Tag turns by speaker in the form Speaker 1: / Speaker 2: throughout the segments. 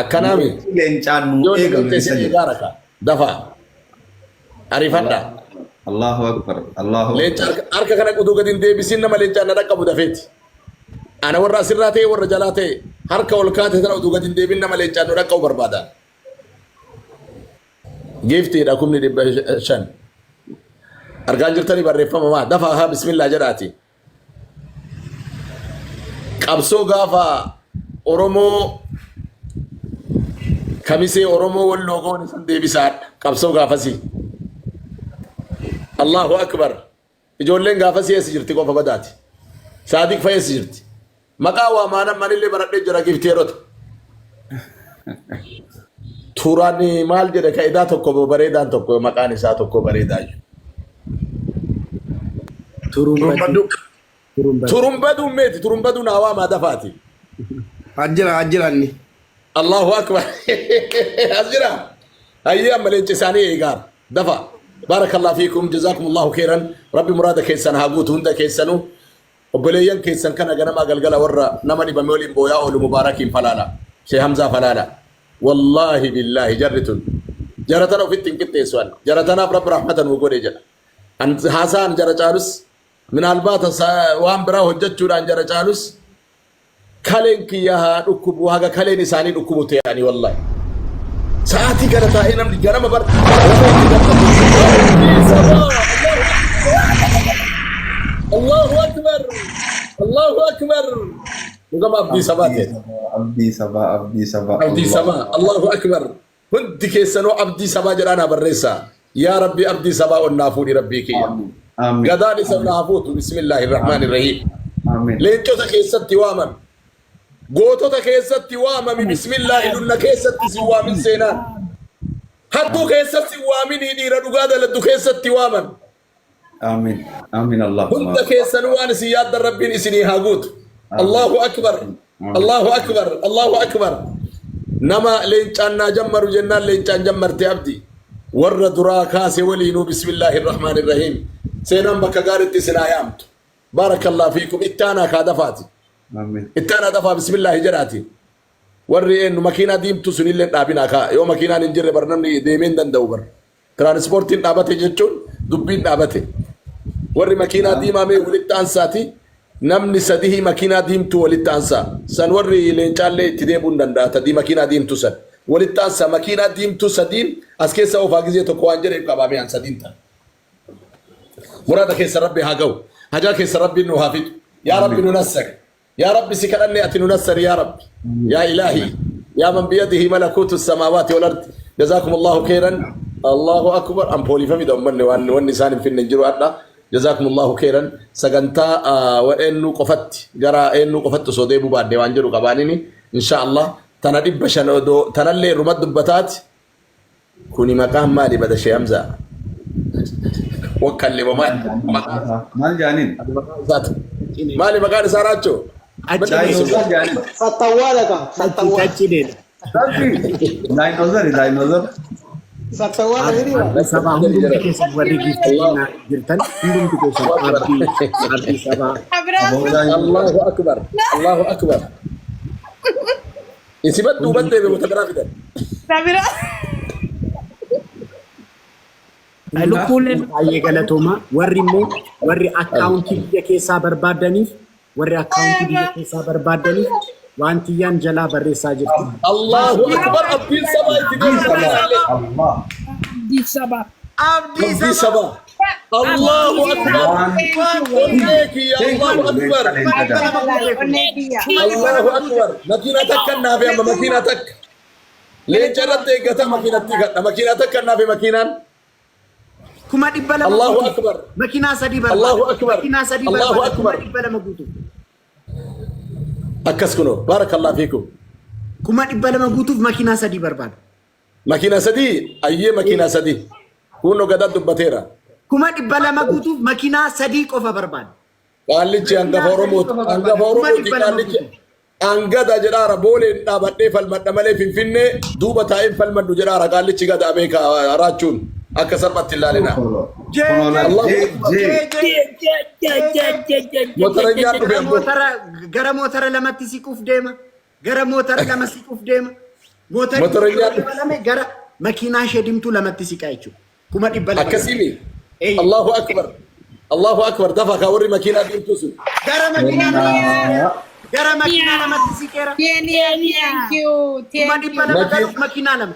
Speaker 1: Akkanaami.
Speaker 2: Leencaan nu
Speaker 1: Yoo
Speaker 2: eegalu
Speaker 1: dabalte
Speaker 2: isa
Speaker 1: isin
Speaker 2: jedhu.
Speaker 1: eegaa raka. Dafaa. Ariifadhaa.
Speaker 2: Allahu akbar. Allahu
Speaker 1: Leenca
Speaker 2: akbar.
Speaker 1: harka kana utuu gadi hin deebisin nama leencaan na dhaqqabu dafeeti. Ana warra asirraa ta'e warra jalaa ta'e harka ol kaate sana utuu gadi hin deebin nama leencaan nu dhaqqabu barbaada. Giiftiidha 500,000. Argaan jirtanii barreeffama maa dafaa haa bismillaa jedhaati. Qabsoo gaafa Oromoo kamisee Oromoo walloo goone san deebisaadha. Qabsoo gaafasii. Allahu akbar. Ijoolleen gaafasii eessa jirti qofa badaati. Saadiq fa eessa jirti. Maqaa waamaanan manillee baradhee jira gifteerota. Tuuraan maal jedhe ka'idaa tokko bareedaan tokko maqaan isaa tokko bareedaa jiru.
Speaker 3: Turumbaddu.
Speaker 4: Turumbaddu.
Speaker 1: Turumbaduun meeti turumbaduun haa waamaa dafaati.
Speaker 3: Ajjira ajjira inni.
Speaker 1: Allahu akbar. As jira. Hayyee amma leenca isaanii eegaara. Dafa. Barakallahu fiikum jazakumullahu khairan. Rabbi muraada keessan haa guutu hunda keessanuu. Obboleeyyan keessan kana ganamaa galgala warra nama dhibame waliin booyaa oolu mubaarakiin falaala. Shee Hamzaa falaala. Wallaahi billaahi jarri tun. Jara tana ofitti hin qixxeessu an. Jara tanaaf rabbi rahmata nuu godhe jedha. An haasaan jara caalus minaalbaata waan biraa hojjechuudhaan jara caalus Kaleen kiyya haa dhukkubu haga kaleen isaanii dhukkubu ta'e ani wallahi. Sa'aatii kana taa'ee namni ganama bar Allahu Akbar Allahu Akbar Dhugama abdii sabaa ta'e.
Speaker 2: Abdii sabaa, abdii sabaa.
Speaker 1: Abdii sabaa Allahu Akbar Hundi keessanuu abdii sabaa jedhaa naa barreessaa. Yaa Rabbii abdii sabaa ol naa fuudhi Rabbii kiyya.
Speaker 2: Amiin.
Speaker 1: Gadaan isa naa fuutu bismillaahi rahmaani rahiim.
Speaker 2: Amiin.
Speaker 1: Leencota keessatti waamami. Gootota keessatti waamami bismillaahi lunna keessatti si waamin seenaan. Hattuu keessatti si waaminii dhiira dhugaa daladdu keessatti waamami.
Speaker 2: Amiin. Amiin Allah.
Speaker 1: Hunda keessanuu waan isin yaaddan Rabbiin isinii haa guutu. Allahu akbar. Allahu akbar. Allahu akbar. Nama leencaan naa jammaru jennaan leencaan jammarte abdi. Warra duraa kaase waliinuu bismillaahi rahmaani rahiim. Seenaan bakka gaariitti isin haa yaamtu. Baarakallahu fiikum. Ittaanaa kaa dafaati.
Speaker 2: Amiin.
Speaker 1: Ittaanaa dafaa bismillaahi jedhaati. Warri eenyu makiinaa diimtuu sunillee dhaabinaa kaa. Yoo makiinaan hin jirre bar namni deemee hin danda'u bar. Tiraanispoortiin dhaabate jechuun dubbiin dhaabate. Warri makiinaa diimaa mee walitti aansaati. Namni sadihii makiinaa diimtuu walitti aansaa. San warri leencaallee itti deebi'uu hin danda'a. Tadii makiinaa diimtuu san. Walitti aansaa makiinaa diimtuu sadiin as keessa oofaa gizee tokko waan jedheef qabaamee aan sadiin ta'a. Muraada keessa rabbi haa ga'u. Hajaa keessa rabbiin nu haa fixu. Yaa rabbi nu nassari. Yaa Rabbi si kadhanne ati nu nassari yaa Rabbi. Yaa Ilaahi. Yaa man biyadihi malakuutu samaawaati wal ardi. Jazaakum Allahu khairan. Allahu akbar. An poolifamidha ummanni waan wanni isaan hin finne hin jiru hadha. Jazaakum Allahu khairan. Sagantaa eenyuu qofatti gara eenyuu qofatti osoo deebuu baadde waan jedhu qabaanini. Insha Allah tana 500 odoo tanallee irruma dubbataati. Kuni maqaan maali bada Shee Hamzaa? Wakkalli moo maali? Maqaan
Speaker 2: Maal jaaniin?
Speaker 1: isaati. Maali maqaan isaa Raachoo?
Speaker 2: Daayinoozar jaaniin.
Speaker 5: Sattawwaadha ka. Sattawwaa.
Speaker 4: Achideedha.
Speaker 2: Daayinoozari daayinoozar.
Speaker 5: Sattawwaadha hiriira.
Speaker 4: Abdii sabaa hundumti keessan warri giiftii jirtan hundumti keessan abdii abdii sabaa.
Speaker 1: Allahu akbar. Allahu akbar. Isi badduu baddee beekota biraa fidan.
Speaker 6: Sabira.
Speaker 4: Lukkuuleen baay'ee galatooma. Warri immoo warri akkaawuntii biyya keessaa barbaadaniif warri akkaawuntii biyya keessaa barbaadaniif waan tiyyaan jalaa barreessaa jirti.
Speaker 1: Allahu akbar abdiin sabaa itti deemsa.
Speaker 2: Allah.
Speaker 6: Abdii sabaa.
Speaker 3: Abdii
Speaker 1: Abdii
Speaker 3: sabaa.
Speaker 1: sabaa. Allahu akbar. Onnee kiyya Allahu akbar. Allahu akbar. Makiinaa takka naafe amma makiinaa takka. Leenca irratti eeggata makiinatti kadha. Makiinaa takka naafe makiinaan.
Speaker 4: 200,000
Speaker 1: Allahu
Speaker 4: guutuuf.
Speaker 1: akbar.
Speaker 4: Makiinaa sadii barbaada.
Speaker 1: Allahu akbar.
Speaker 4: Makiinaa sadii
Speaker 1: Allahu
Speaker 4: barbaada.
Speaker 1: akbar.
Speaker 4: 200,000 guutuuf.
Speaker 1: Akkas kunoo. Barakallahu fiikum.
Speaker 4: 200,000 guutuuf makiinaa sadii barbaada.
Speaker 1: Makiinaa sadii ayyee makiinaa sadii. Kunoo gadaa dubbateera.
Speaker 4: 200,000 guutuuf makiinaa sadii qofa barbaada.
Speaker 1: Qaallichi hangafa Oromooti. Hangafa Oromooti
Speaker 4: 200,000
Speaker 1: qaallichi.
Speaker 4: guutuuf.
Speaker 1: Angada jedhaara booleen dhaabadhee falmadha malee finfinnee duuba taa'een falmadhu jedhaara qaallichi gadaa beeka raachuun akka salphatti hin laalina. Motoranyaan dhufe
Speaker 4: Gara
Speaker 1: ammoo.
Speaker 4: motora gara motora lamatti siquuf deema. Gara motora lama siquuf deema. Mootarii
Speaker 1: Motoranya-
Speaker 4: dabalame gara makiinaa ishee dimtuu lamatti siqaa jechuudha. 200,000.
Speaker 1: Akkasiimi.
Speaker 4: Eeyya.
Speaker 1: Allahu akbar. Allahu akbar. Dafa kaa warri makiinaa diimtuu sun.
Speaker 4: Gara makiinaa lamatti, gara makiinaa lamatti siqeera.
Speaker 6: Kenya, thank you.
Speaker 4: Kuma
Speaker 6: Thank
Speaker 4: dhibba
Speaker 6: you.
Speaker 4: lama galuuf makiinaa lama.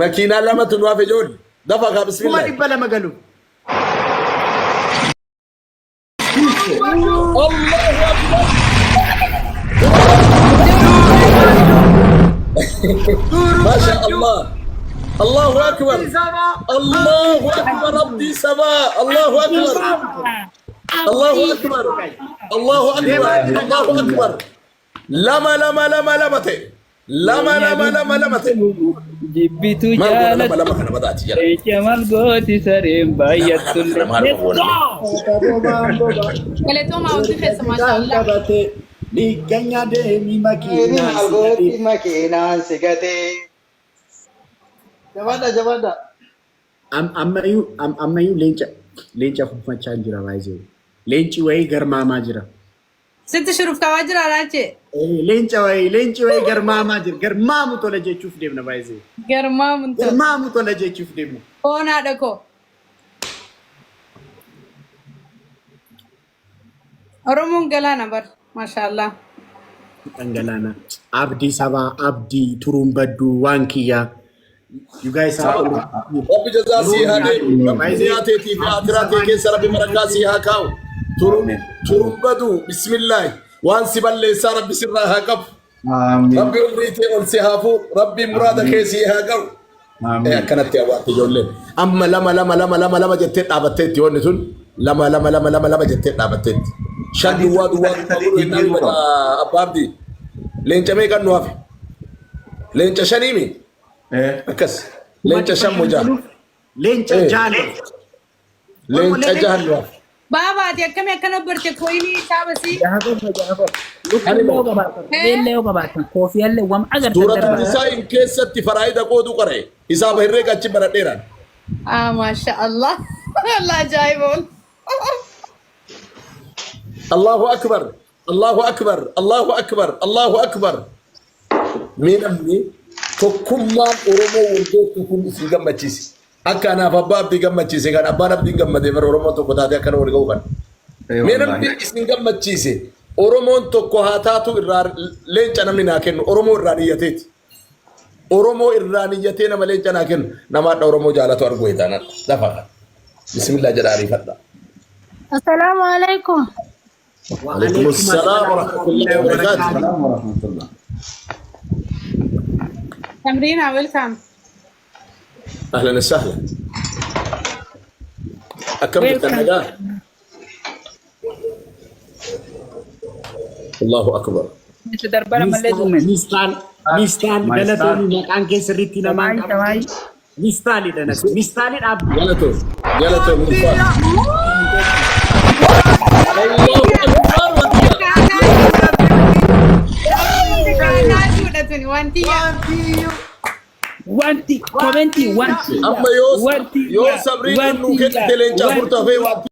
Speaker 1: Makiinaa lamatu nu hafe ijoollee. Dafa kaa
Speaker 4: Kuma
Speaker 1: bismillah.
Speaker 4: 200 galuuf.
Speaker 1: Allahu akbar. Masha Allah. Allahu akbar. Allahu akbar. Abdii sabaa. Allahu akbar. Allahu akbar. Allahu akbar. Allahu akbar. Lama lama lama lama ta'e. Lama lama lama lama ta'e.
Speaker 7: Jibbitu
Speaker 1: Maal goona lama
Speaker 7: jaalatu
Speaker 1: lama kana badaati jala.
Speaker 7: Eecha maal gooti sareen baay'attullee.
Speaker 1: Kana maal goona?
Speaker 6: Galatoomaa hundi keessa, maashaallah.
Speaker 4: Qabate ligganya deemi makiinaa si
Speaker 5: Algooti
Speaker 4: gadi.
Speaker 5: makiinaan si gatee. Jabaadha, jabaadha.
Speaker 4: Ammayyuu ammayyuu leenca fuunfachaa jira baay'ee. Leenci wayii garmaamaa jira.
Speaker 6: Sitti shurufkaawaa jira raache.
Speaker 4: Leenci wayii garmaamaa jira. Garmaamu tola jechuuf deemna baay'ee.
Speaker 6: Garmaamun tola.
Speaker 4: Garmaamu tola jechuuf deemna.
Speaker 6: Foonaadha koo. Oromoon galaana bar. Maashaallah.
Speaker 4: Dhangalaana. Abdii sabaa, abdii turuun badduu waan kiyyaa. You guys are all
Speaker 1: Rabbi jazaa sii haa deebi'u. Rabbi duniyaa teetii fi aakiraa tee keessa Rabbi barakaa sii haa kaa'u. Turuun badu bismillaahi. Waan si balleessaa Rabbi sirraa haa qabu.
Speaker 2: Amiin.
Speaker 1: Rabbi umrii tee ol si haa fuudhu. Rabbi muraada kee sii haa ga'u.
Speaker 2: Amiin.
Speaker 1: Akkanatti hawwaatti ijoolleen. Amma lama lama lama lama lama jettee dhaabatteetti wanni tun lama lama lama lama lama jettee dhaabatteetti. Shan
Speaker 2: Sadii,
Speaker 1: duwwaa duwwaa
Speaker 2: sadii,
Speaker 1: duwwaa
Speaker 2: sadii,
Speaker 1: godhu hin
Speaker 2: jijjiiruu qaba.
Speaker 1: abbaa abdii. Leenca meeqan nu hafe? Leenca shaniimi? Akkas. Leenca shan mojaa.
Speaker 4: Leenca jaalo.
Speaker 1: Leenca jahan nu hafe.
Speaker 6: Baabaati akkamii akkana barte coinii saabasii.
Speaker 7: Lukkuullee yoo qabaatan, kopheellee yoo qabaatan, koofiyallee waan agartan
Speaker 1: Suuratu
Speaker 7: darbaa.
Speaker 1: Nisaa'in keessatti faraayida qooduu qara'e. Hisaaba herreega achi baradheeraan.
Speaker 6: Ah, maasha Allah. Allah ajaa'iba ol.
Speaker 1: Allahu akbar. Allahu akbar. Allahu akbar. Allahu akbar. Mee namni tokkummaan Oromoo wal beektu kun isin gammachiise. Akka anaaf abbaa abdii gammachiise kan abbaan abdiin gammadee bara Oromoon tokko taatee akkana wal ga'u kan. Mee namni isin gammachiise Oromoon tokko haa taatu irraa leenca namni naa kennu Oromoo irraa niyyateeti. Oromoo irraa niyyatee nama leenca naa kennu nama hadha Oromoo jaalatu arguu etaanaan lafa kana. Bismillah jedha ariifadha.
Speaker 8: Assalamu alaikum.
Speaker 1: Alaikum assalam wa rahmatullahi wa barakatuh.
Speaker 2: Salaam wa rahmatullah.
Speaker 6: Samriina, welcome.
Speaker 1: Ahlan wa sahlan. Akkam jirtan nagaa? Allahu akbar.
Speaker 7: Itti darbara malee duumen.
Speaker 4: Mistaal, mistaal
Speaker 2: My
Speaker 4: galatoonni maqaan kee sirriitti namaan
Speaker 7: Samaayii samaayii.
Speaker 4: Mistaalidha natti. Mistaalidha abdii.
Speaker 1: Galatoon. Galatoon ulfaata. Allahu akbar wantiya.
Speaker 6: Wanti
Speaker 7: Wanti commentii wanti.
Speaker 1: Amma yoo
Speaker 7: Wanti
Speaker 1: yoo sabriin nuu kennite leenca afurtu hafee wanti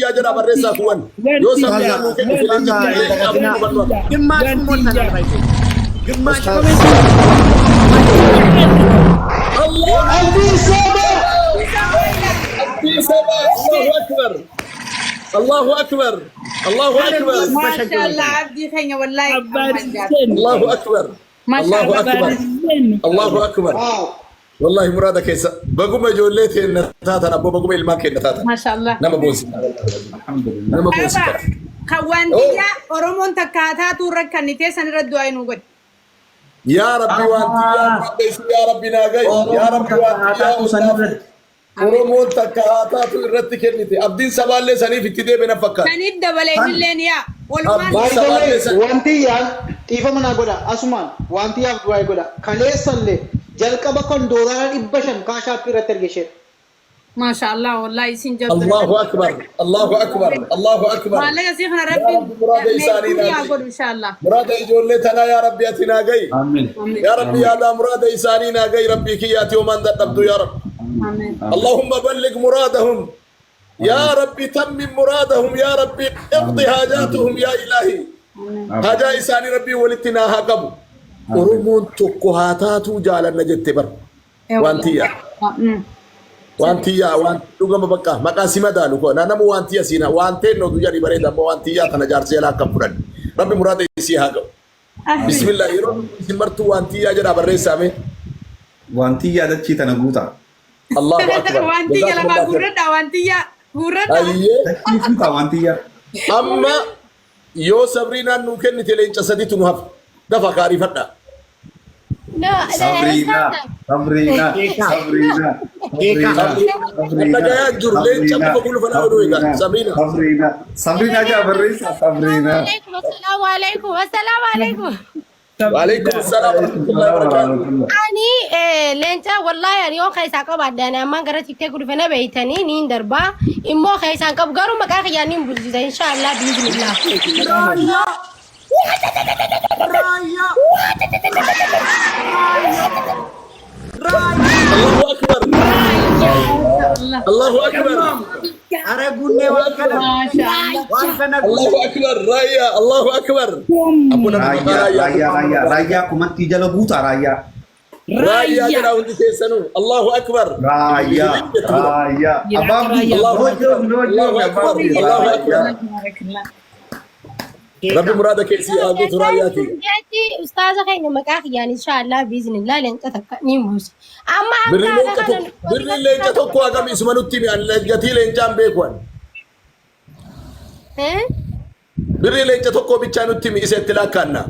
Speaker 1: jedha barreessaa kuwan. Yoo sabriin nuu kennite leenca afurtu hafee.
Speaker 4: ግማሽ ሞልተናል ባይዘ ግማሽ
Speaker 1: Allah
Speaker 5: Abdii saba!
Speaker 1: Abdii saba. Allahu akbar. Allahu akbar. Allahu akbar.
Speaker 6: Maashaallah abdii keenya wallahi.
Speaker 1: Allahu akbar. Allahu akbar. Allahu akbar.
Speaker 5: Wow!
Speaker 1: Wallahi muraada keessa baguma ijoollee teenna taatan abboo baguma ilmaan keenya taatan.
Speaker 6: Maashaallah.
Speaker 1: Nama boonsita.
Speaker 2: Alhamdulillah.
Speaker 1: Nama boonsita.
Speaker 6: Kan wanti Oromoon takka haa taatu rakkannitee san irra du'aa nu godhe.
Speaker 1: Yaa Rabbi wanti yaa Rabbi yaa Rabbi naa gahi. Yaa Rabbi wanti yaa Oromoon takka haa taatu irratti kennite. Abdiin sabaallee saniif itti deeme na fakkaata.
Speaker 6: Saniif dabalee illeen yaa walumaan
Speaker 1: Abdii sabaallee san.
Speaker 5: Wanti yaan dhiifama naa godha asumaan wanti yaaf du'aa godha kaleessallee jalqaba kan $500 Cash App irratti erge isheen.
Speaker 6: Maashaallah wallahi isin jabdu.
Speaker 1: Allahu akbar. Allahu akbar. Allahu akbar.
Speaker 6: Maallaqa sii kana
Speaker 1: Yaa
Speaker 6: rabbiin
Speaker 1: Rabbi muraada isaanii
Speaker 6: yaa
Speaker 1: naa
Speaker 6: godhu inshaallah.
Speaker 1: Muraada ijoollee tanaa yaa Rabbi ati naa gahi.
Speaker 2: Amiin.
Speaker 1: Yaa Rabbi yaadaa muraada isaanii naa gahi Rabbii kiyyaati homaan dadhabdu yaa Rabbi.
Speaker 6: Amiin.
Speaker 1: اللهم بلغ مرادهم يا ربي تمم مرادهم يا ربي اقضي حاجاتهم يا إلهي حاجة إساني ربي ولتنا هاقبو. Oromoon tokko haa taatuu jaalanna jette bar. Waan tiyyaa. Waan tiyyaa waan dhugama bakka maqaa si madaalu koo namu waan tiyya siina waan teennoo guyyaa bareeda ammoo waan tiyyaa tana jaarsee alaa akkam fudhanne. Rabbi muraada isii haa ga'u. Bismillah, yeroo isin martuu waan tiyyaa jedhaa barreessaame.
Speaker 2: Wanti yaadachii tana guutaa.
Speaker 1: Allahu akbar.
Speaker 6: Wanti lama guurradha, wanti guurradha.
Speaker 1: Ayyee.
Speaker 2: Dachii guutaa wanti yaa.
Speaker 1: Amma yoo Sabriinaan nuu kennite leenca saditu nu hafa. Dafa kaarifadha.
Speaker 8: No,
Speaker 2: Sabriina, Sabriina, Sabriina, Sabriina, Sabriina.
Speaker 1: Dhagayaa jiru leenca qofa gulufan oduu egaa Sabriina.
Speaker 2: Sabriina, Sabriina jaa barreessa Sabriina.
Speaker 8: Assalaamu alaikum. Assalaamu alaikum.
Speaker 1: Waalaikum salaam wa rahmatullahi wa barakatuh.
Speaker 8: Ani leenca wallahi ani yoo keessaa qabaadhe ani ammaan gara tiktee dhufe na beeytanii niin darbaa immoo keessaan qabu garuu maqaa kiyyaan niin bulchisa, inshaallah, biiznillah.
Speaker 4: Raayyaa! Raayyaa! Raayyaa!
Speaker 1: Allahu akbar. Allahu akbar.
Speaker 4: Ara guunnee waan kana. Waan kana.
Speaker 1: Allahu akbar. Raayyaa. Allahu akbar. Abbuna
Speaker 2: Raayyaa, raayyaa, raayyaa, raayyaa kumattii jala guutaa raayyaa.
Speaker 1: Raayyaa jedha hundi keessanuu. Allahu akbar.
Speaker 2: Raayyaa, raayyaa. Abbaan
Speaker 1: Allahu akbar. Allahu akbar. Allahu akbar. Rabbi muraada keessii haa guutu raayyaa kiyya.
Speaker 8: Jechi ustaaza keenya maqaa kiyyaan inshaallah biiznillah leenca takka niin buusa. Amma
Speaker 1: Birri
Speaker 8: akka
Speaker 1: leenca
Speaker 8: kana
Speaker 1: tokko, birri leenca tokko hagam isuma nutti himi, ani gatii leencaan beeku ani.
Speaker 8: Eh?
Speaker 1: Birri leenca tokko bichaa nutti himi, isa itti lakkaanna.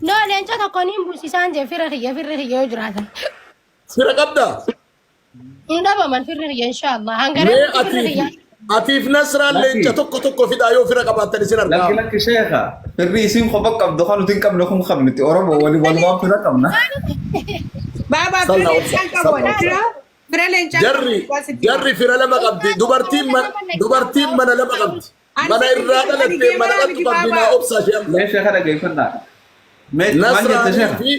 Speaker 8: No, leenca tokko niin buusisaan jee fira kiyya, firri kiyya yoo jiraatan.
Speaker 1: Fira qabdaa?
Speaker 8: Hin dhabaman firri kiyya inshaallah.
Speaker 1: Mee
Speaker 8: Hangaree firri kiyya.
Speaker 1: Atiif Nasraan leenca tokko tokko fidaa yoo fira qabaattan isin argaa.
Speaker 2: Lakki, lakki sheekha. Firri isin kopha qabdu kan nuti hin qabne kun qabniti. Oromoo wali walumaan fira qabna.
Speaker 6: Baaba, fira
Speaker 1: Salna
Speaker 6: leencaan
Speaker 1: obsa,
Speaker 6: qabu.
Speaker 1: salna obsa.
Speaker 6: Fira leencaan
Speaker 1: Jarri jarri fira lama qabdi. Dubartiin mana lama qabdi. Mana irraa dhalattee mana dhaltu qabdi, naa obsa ishee amma.
Speaker 2: Mee sheekha dhageeffadhaa. Mee maal jette
Speaker 1: Nasraanii
Speaker 2: sheekha?
Speaker 1: fi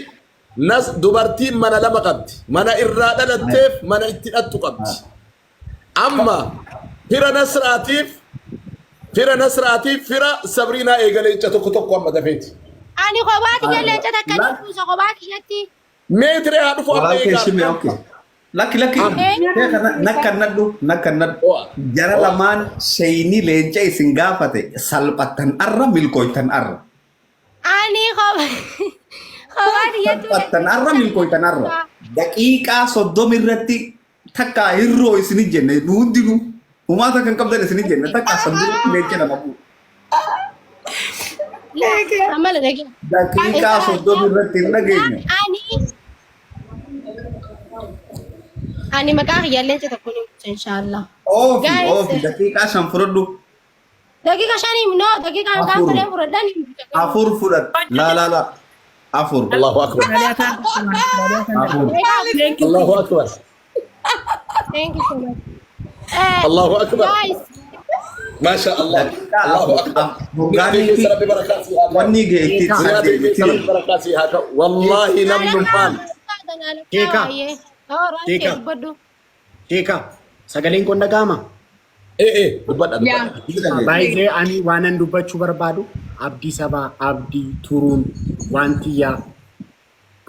Speaker 1: nas dubartiin mana lama qabdi. Mana irraa dhalatteef mana itti dhattu qabdi. Amma fira Nasraatiif fira Sabriinaa eega leenca tokko tokko amma dafeeti.
Speaker 8: Ani kophaa kiyya leenca takka niin buusa kophaa kiyyatti.
Speaker 1: Meetiree haa dhufu amma
Speaker 2: Walaa
Speaker 1: eegaa.
Speaker 2: keessi okay. Lakki, lakki. Sheekha, nakkannadhu, nakkannadhu.
Speaker 1: O'a.
Speaker 2: Jara lamaan shayni leenca isin gaafate salphattan arra milkooytan arra.
Speaker 8: Ani kophaa kiyyatti.
Speaker 2: Salphattan arra milkooytan arra. Daqiiqaa 30 irratti takka hirroo isinii jenne, nu hundinuu humaa takka hin qabdan isinii jenne, takka 30tti leenca nama bu'u.
Speaker 8: Amala dhagee.
Speaker 2: Daqiiqaa 30 irratti hin dhageenye.
Speaker 8: Ani maqaa kiyya leenca tokko niin buusa inshaallah.
Speaker 2: Oofi
Speaker 8: Guys.
Speaker 2: oofi, daqiiqaa 5 fudhadhu.
Speaker 8: Daqiiqa shanii no, daqiiqa
Speaker 2: 4.
Speaker 8: gaafa fedhan fudhadhaan hin buusa.
Speaker 2: 4 fudhadhu. Laa laa laa. 4.
Speaker 1: Allahu akbar.
Speaker 2: 4.
Speaker 7: Thank you.
Speaker 1: Allahu akbar.
Speaker 8: Thank you so much.
Speaker 1: Allahu akbar.
Speaker 8: Guys,
Speaker 1: Masha Allah. Allahu akbar.
Speaker 2: Hoggaanii fi
Speaker 1: Keessa Rabbi barakaa si haa ta'u.
Speaker 2: wanni geetti
Speaker 1: Nyaata keessa Rabbi barakaa si haa ta'u. Wallahi namnummaan.
Speaker 4: Keeka. Keeka. Keeka. Sagaleen kun dhaga'ama?
Speaker 1: Ee ee, dubbadha, dubbadha.
Speaker 4: Baay'ee ani waanan dubbachuu barbaadu, abdii sabaa, abdii turuun wantiyyaa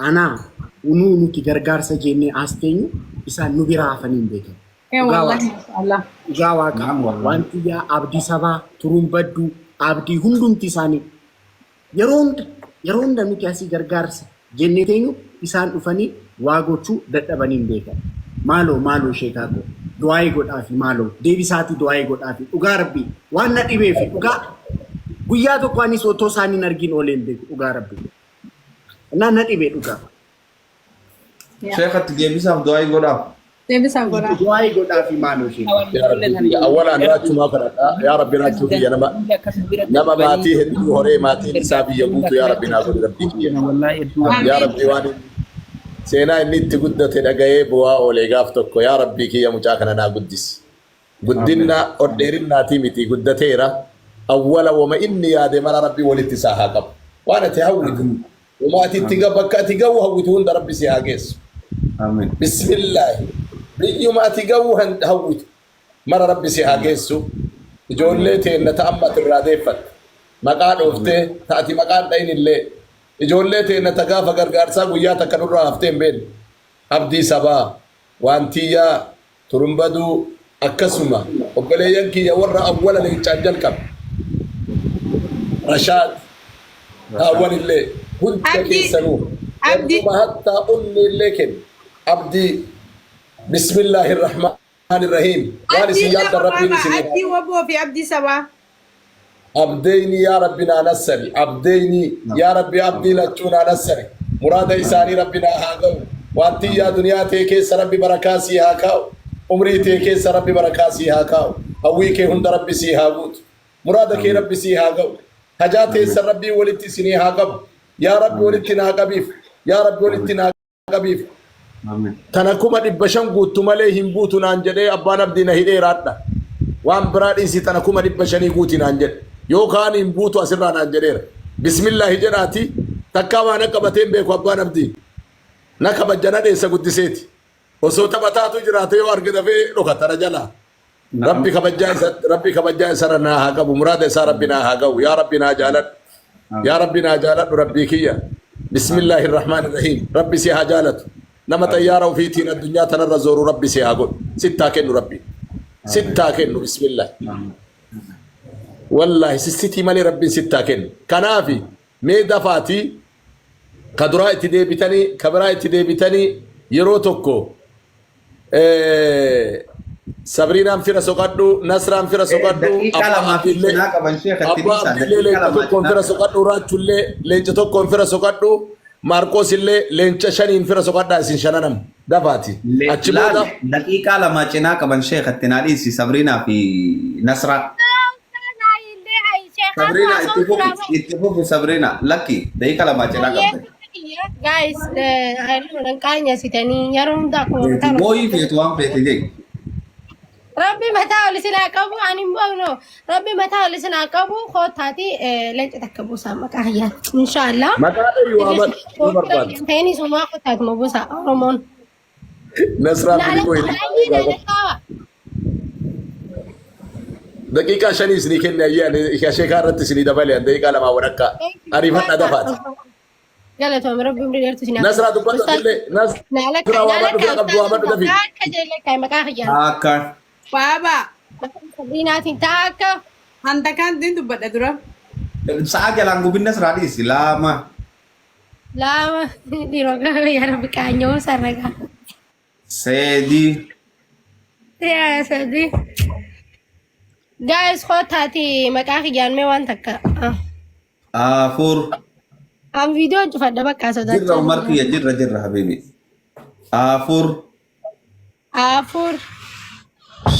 Speaker 4: anaa unuu nuti gargaarsa jennee as teenyu isaan nu biraa hafanii hin beekan. Dhugaa
Speaker 6: Wallahi,
Speaker 4: waaqa.
Speaker 6: mashallah.
Speaker 4: Dhugaa waaqa.
Speaker 2: Naam, wallahi.
Speaker 4: Wantiyyaa, abdii sabaa, turuun badduu, abdii hundumti isaanii yeroo hunda nuti asii gargaarsa jennee teenyu isaan dhufanii waa gochuu dadhabanii hin beekan. Maaloo, maaloo, sheekaa koo du'aayii godhaafi, maaloo deebisaatii du'aayii godhaafi. Dhugaa rabbii waan na dhibeefi, dhugaa guyyaa tokko anis otoo isaan hin argin oolee hin beeku, dhugaa rabbii. Na dhibee dhugaa.
Speaker 2: Sheekatti deebisaaf du'aa godhaaf.
Speaker 6: Deebisaa godhaa.
Speaker 4: Du'aayii godhaafi maaloo ishee.
Speaker 1: Yaa Rabbi kiyya awwalaan raachumaa kadhadha. Yaa Rabbi, raachuu kiyya nama maatii hedduu horee maatiin isaa biyya guutu yaa Rabbi naa godhi, Rabbii kiyya. Yaa Rabbi, waan seenaa inni itti guddate dhaga'ee bu'aa oolee gaaf tokko, yaa Rabbii kiyya, mucaa kana naa guddisi. Guddinna ol dheerinnaatii miti, guddateera. Awwala wama inni yaade mara Rabbi walitti isaa haa qabu. Waan ati hawwitu, wama ati itti bakka ati ga'u hawwitu hunda Rabbi si haa geessu.
Speaker 2: Amiin.
Speaker 1: Bismillaahi. Biyyuma ati ga'u hawwitu mara Rabbi si haa geessu. Ijoollee teenna ta amma ati irraa deeffatte. Maqaa dhooftee ta ati maqaan dhayin illee Ijoollee teenna ta gaafa gargaarsaa guyyaa takka nurraa haftee hin beekne. Abdii Sabaa, Waantiyyaa, Turumbaduu, akkasuma obboleeyyan kiyya warra awwala leencaan jalqabe. Rashaad, kaawwan illee hunda
Speaker 6: Abdii
Speaker 1: keessanuu
Speaker 6: Abdii
Speaker 1: warruma hattaa onnee illee kennu. Abdii, Bismillaahi Rahmaani Rahiim. Waan
Speaker 6: Abdii
Speaker 1: isin yaaddan
Speaker 6: lama
Speaker 1: Rabbiin
Speaker 6: baaba
Speaker 1: isinii haa
Speaker 6: Abdii Waboo fi Abdii Sabaa.
Speaker 1: Abdeyni yaa Rabbi naa nassari Abdeyni yaa Rabbi abdii lachuu naa nassari muraada isaanii Rabbi naa haa ga'u waan tiyyaa duniyaa tee keessa Rabbi barakaa sii haa kaa'u umrii tee keessa Rabbi barakaa sii haa kaa'u hawwii kee hunda Rabbi sii haa guutu muraada kee Rabbi sii haa ga'u hajaa teessan Rabbiin walitti isinii haa qabu yaa Rabbi walitti naa qabiif yaa Rabbi walitti naa qabiif. Tana 500,000 guuttu malee hin buutu naan jedhee abbaan abdii na hidheera hadha. Waan biraa dhiisi tana 500,000 guuti naan jedhe. Yoo kaan hin buutu asirraa naan jedheera. Bismillaahi jedhaati takkaa waa na qabatee hin beeku abbaan abdii. Na kabajja na dheessa guddiseeti. Osoo taphataatu jiraate yoo arge dafee dhokata na jalaa. Rabbi kabajjaa isa Rabbi kabajjaa isarra naa haa qabu muraada isaa Rabbi naa haa ga'u yaa Rabbi naa jaaladhu yaa Rabbi naa jaaladhu Rabbii kiyya bismillaahi rahmaani rahiim Rabbi si haa jaalatu nama xayyaara ofiitiin addunyaa tanarra zooru Rabbi si haa godhu sittaa kennu Rabbi sittaa kennu bismillah wallaahi sissitii malee Rabbiin sittaa kennu kanaafi mee dafaatii ka duraa itti deebitanii ka biraa itti deebitanii yeroo tokko Sabriinaan fira soqadhu, Nasraan fira soqadhu,
Speaker 2: Daqiiqaa
Speaker 1: Abbaa
Speaker 2: lamaa fi
Speaker 1: Abdiillee
Speaker 2: cinaa qaban sheekh itti
Speaker 1: Abbaa
Speaker 2: dhiisaa.
Speaker 1: Abdiillee
Speaker 2: Daqiiqaa
Speaker 1: leenca
Speaker 2: lamaa
Speaker 1: tokkoon
Speaker 2: cinaa
Speaker 1: fira
Speaker 2: qaban.
Speaker 1: soqadhu, Raachullee leenca tokkoon fira soqadhu, Maarqoos illee leenca shaniin fira soqadhaa isin shananam dafaati. Achi booda
Speaker 2: Laal daqiiqaa lamaa cinaa qaban sheekh itti naa dhiisi Sabriinaa fi Nasraa. Sabriinaa itti fufi itti fufi Sabriinaa lakki daqiiqaa lamaa cinaa qabda.
Speaker 8: Guys, qaanyasitanii yeroo hundaa akkuma mataa ol
Speaker 2: Booyii feetu waan feete jee.
Speaker 8: Rabbi mataa ol isin haa qabu ani immoo no Rabbi mataa ol isin haa qabu kootaati leenca takka buusaa maqaa kiyyaa inshaallah.
Speaker 1: Maqaa dhayyu waamadhu yoo barbaadde.
Speaker 8: Ta'in isumaa kootaati ma buusaa Oromoon.
Speaker 1: Nasraa Bilikoo hin Daqiiqaa shanii isinii kenne ayyee ani sheekaa irratti isinii dabale ani daqiiqaa lamaa walakkaa ariifadhaa dafaati.
Speaker 8: Galatoom Rabbi umrii dheertu isin haa
Speaker 1: Nasraa dubbadhu atillee Nasraa waamadhu fira qabdu waamadhu dafii.
Speaker 8: Akka jeellee maqaa kiyyaa.
Speaker 2: Akka
Speaker 6: Baaba
Speaker 8: Sabriinaatiin taakka.
Speaker 6: hanta kan din dubbadha dura.
Speaker 2: sa'a jalaan gubin Nasraa dhiisi lama.
Speaker 8: Lama dhiiroo gaafa yaa Rabbi qaanyoo sarragaa.
Speaker 2: Sadii.
Speaker 8: Yaa sadi. Guys kootaati maqaa kiyyaan mee waan takka.
Speaker 2: Afur.
Speaker 8: An viidiyoo cufadha bakka
Speaker 2: Jirra
Speaker 8: sodaachaa.
Speaker 2: Umar kiyya jirra jirra habibi. Afur.
Speaker 8: Afur.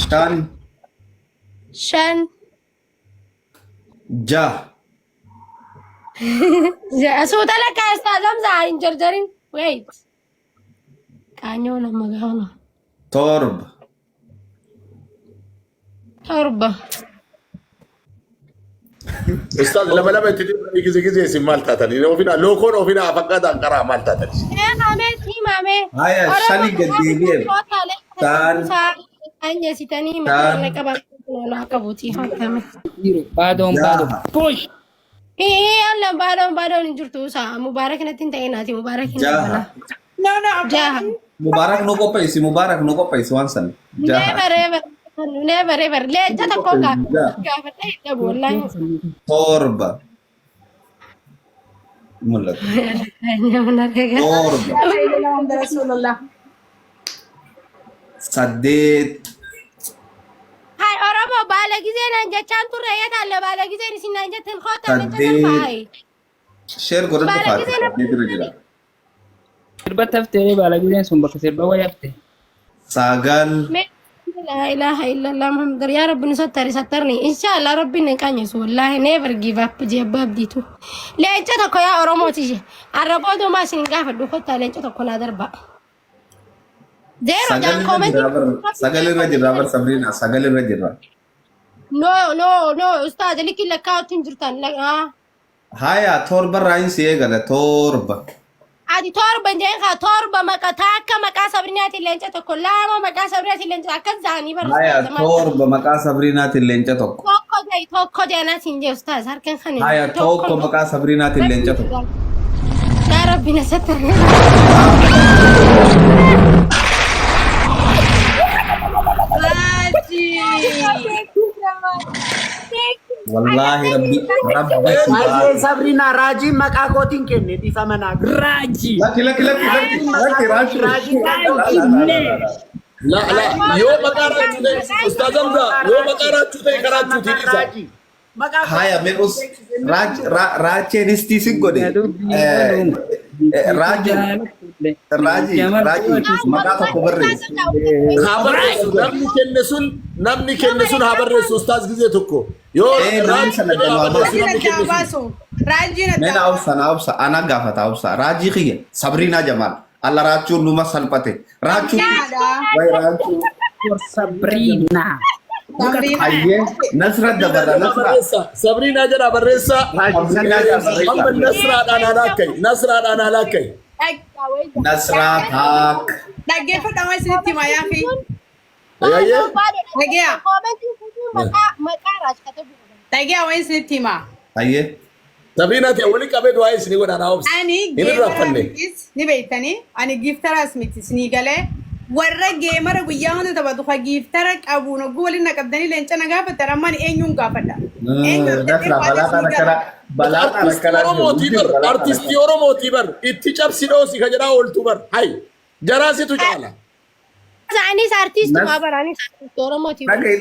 Speaker 2: Shan.
Speaker 8: Shan.
Speaker 2: Jaha.
Speaker 8: Suuta lakkaa Ustaaz Hamzaa hin jarjarin. Wait. Qaanyoo nama gaana.
Speaker 2: Torba.
Speaker 8: Torba.
Speaker 1: Ustaaz lama lama itti deemanii gize gize isin maal taatanii ofinaa lookoon ofinaa afakkataan karaa maal taatanii.
Speaker 8: Himame himame.
Speaker 2: Haya shani gad deebi'e. Shan.
Speaker 8: Qaanyessitanii
Speaker 2: Shan.
Speaker 8: maqaa qaban qabuuti hootame.
Speaker 7: Baadoon baadoo.
Speaker 2: Jaha.
Speaker 7: Push!
Speaker 8: Ee Allah baadoon baadoon hin jirtu isaa mubaarak natti hin ta'in ati mubaarak hin
Speaker 2: Jaha.
Speaker 8: dabala.
Speaker 6: No no
Speaker 8: Jaha.
Speaker 2: Mubaarak nu qopheessi Mubaarak nu qopheessi waan san. Jaha.
Speaker 8: Never ever. Never ever. Leenca tokko
Speaker 2: Jaha.
Speaker 8: gaafadha hin dhabu wallaahi.
Speaker 2: Torba. Mul'ata. Torba.
Speaker 6: Rasulullah.
Speaker 2: Saddeet.
Speaker 8: Hai Oromoo baala gizee naan jechaan turre eeyyata baala gizeen isin naan jettan kootaa leenca
Speaker 2: Saddeet.
Speaker 8: darba.
Speaker 2: Share godhadhu
Speaker 8: Baala
Speaker 2: faati.
Speaker 8: gizee
Speaker 2: Saddeet irra jira.
Speaker 7: Sirba taftee baala gizeen sun bakka sirba wayii hafte.
Speaker 2: Sagal.
Speaker 8: La ilaha illallah Muhammad yaa Rabbi nu sattari sattarni inshallah Rabbi hin qaanyesu wallahi never give up jee abbaa abdiitu. Leenca tokko yaa Oromooti je arraboo maa isin hin gaafadhu kottaa leenca tokko naa darba. Zeero
Speaker 2: Sagal
Speaker 8: jaan
Speaker 2: irra
Speaker 8: koomentii.
Speaker 2: jira bar. Sagal irra jira bar Sabrina. Sagal irra jira.
Speaker 8: No no no ustaaz likki lakkaa'utti hin jirtan.
Speaker 2: Haya torba irraa hin si eegala torba.
Speaker 8: Ati torba hin jeen kaa torba maqa taakka maqaa Sabrinaatiin leenca tokko lama maqaa Sabrinaatiin leenca akkas zaanii bara
Speaker 2: Haya
Speaker 8: ustaaz maal.
Speaker 2: torba maqaa Sabriinaatiin leenca tokko.
Speaker 8: Tokko jee tokko jee anaas hin jee ustaaz harkan kan
Speaker 2: Haya tokko maqaa Sabriinaatiin leenca tokko.
Speaker 8: Yaa Rabbi na sattar.
Speaker 2: Wallaahi rabbi rabbi si
Speaker 4: Baay'ee Sabriinaa raajiin maqaa kootiin kenne dhiifama naa godhi.
Speaker 7: Raajii.
Speaker 2: Lakki lakki lakki lakki lakki raachuu.
Speaker 4: Raajiin
Speaker 1: La la yoo maqaa raachuu ta'e Ustaaz Hamza yoo maqaa raachuu ta'e karaachuutii dhiisa.
Speaker 4: Maqaa
Speaker 2: Haya mee us raacheen istii si godhe. Raajii raajii raajii maqaa tokko barreessi.
Speaker 1: Haa barreessu namni kenne sun namni kenne sun haa barreessu Ustaaz gizee tokko. Yoo
Speaker 2: Eh, namni
Speaker 1: raachuu
Speaker 2: sana
Speaker 1: ta'e haa
Speaker 2: jalaa
Speaker 1: barreessu
Speaker 6: Raajiin
Speaker 1: namni
Speaker 6: adda
Speaker 1: kenne sun.
Speaker 6: baasu. Raajiin
Speaker 2: Mee
Speaker 6: adda
Speaker 2: na obsa na obsa ana gaafata obsa raajii kiyya Sabriinaa Jamaal alla raachuun numa salphate raachuu wayi raachuu
Speaker 7: Sabriina.
Speaker 6: Sabriinaa.
Speaker 2: hayyee Nasra dabarra Nasra
Speaker 1: Barreessa Sabriinaa jedha barreessa.
Speaker 2: Sabriinaa jedha
Speaker 1: Amma
Speaker 2: barreessa
Speaker 1: Nasraadhaan haa laakka'i. Nasraadhaan haa laakka'i.
Speaker 2: Nasraa taak
Speaker 6: Dhaggeeffadhaa waan isinitti himaa yaa fi.
Speaker 1: Yaayyee.
Speaker 6: Dhageeyaa.
Speaker 8: Koomentiin kun maqaa maqaa raaj katabu.
Speaker 6: Dhageeyaa waan isinitti himaa.
Speaker 2: hayyee
Speaker 1: Sabriinaa ta'e waliin qabee du'aa isinii godhaan haa obsi.
Speaker 6: Ani
Speaker 1: Hin
Speaker 6: geemara
Speaker 1: irraanfanne.
Speaker 6: mitis ni beektanii ani giiftaraas miti isinii galee warra geemara guyyaa hunda taphatu ka giiftara qabuun hogguu waliin na qabdanii leenca na gaafatan amma ani eenyuun gaafadha. Eenyuun
Speaker 2: Nasraa balaa kana kana balaa kana
Speaker 1: Artistii
Speaker 2: kana
Speaker 1: Oromootii bar artistii Oromootii bar itti cabsi dhoosi ka jedhaa ooltu bar hay jaraasitu caala.
Speaker 8: Anis artiistuma bara anis artiistii Oromooti.
Speaker 2: Dhaga'i.